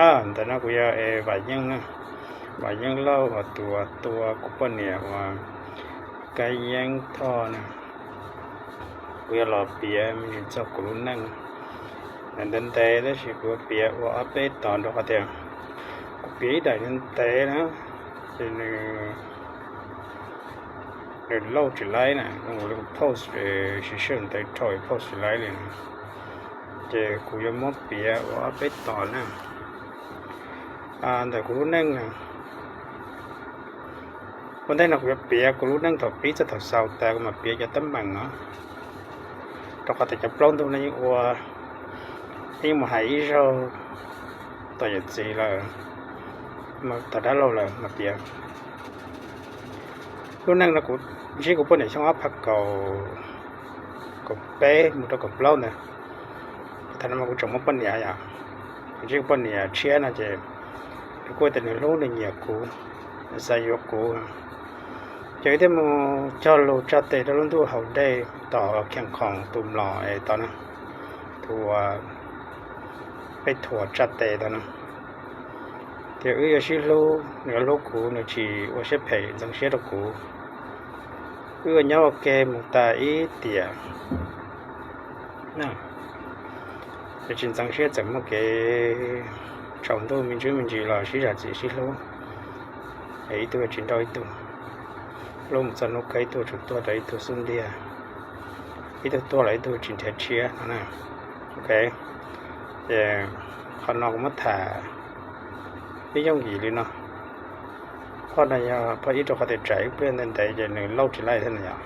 Ntawm no kuv yog Vam Yeeb na, Vam Yeeb Lauj uas tus tua kuv poj niam uas Kab Yeeb Thoj na. Kuv yuav los piav me ntsis txog kuv lub neej. Ntev ntev tab sis kuv yuav piav ua ob peb tod rau qhov tias kuv piav ib daim ntev na, ces nws nws load tsis laib na, kuv post siv sij hawm ntev dhau post tsis laib li. Ces kuv yuav muab piav ua ob peb tod na. Ntawm kuv lub neej na, ua ntej no kuv yuav piav kuv lub neej thaum pib txog thaum xaus tas kuv mam piav cov teeb meem no, rau qhov tias cov plaub ntug no yeej ua, yeej mus hais ib zaug tom yawm txiv lawm, tom dab laug lawm mas piav. Lub neej no kuv ntsib kuv poj niam xyoo ob phav kaum, kaum peb mus rau kaum plaub ntawd. Thaum no mas kuv tseem muaj poj niam yom, kuv ntsib kuv poj niam tshiab no ces nws kuj tias nws hlub nws nyiam kuv, nws xav yuav kuv. Ces wb thiaj mus cog lus tsa tes rau lub ntuj haus dej tom Khiaj Khoom tus mlom es tod na, tus uas peb thuam tsa tes tod na. Tias wb yuav sib hlub, nws yuav hlub kuv, nws tsis ua siab phem ntxeev siab rau kuv. Wb ua nyob ua ke mus tas ib tiam, nws tsis ntxeev siab, txawm muaj kev tsaus ntuj me ntsis me ntsis los sib zam txim sib hlub, ib tug tsis nrauj ib tug. Hlub mus txog hnub kawg ib tug tsuas tuag rau ib tug xub ntiag, ib tug tuag los ib tug tsis nrhiav tshiab no na. Ok, ces qhov no kuv muab tham ib yooj yim li no. Phoj no yog phoj ib rau qhov tias tsam ib pliag ntev ntev ces nws load tsis laib thiab no yom.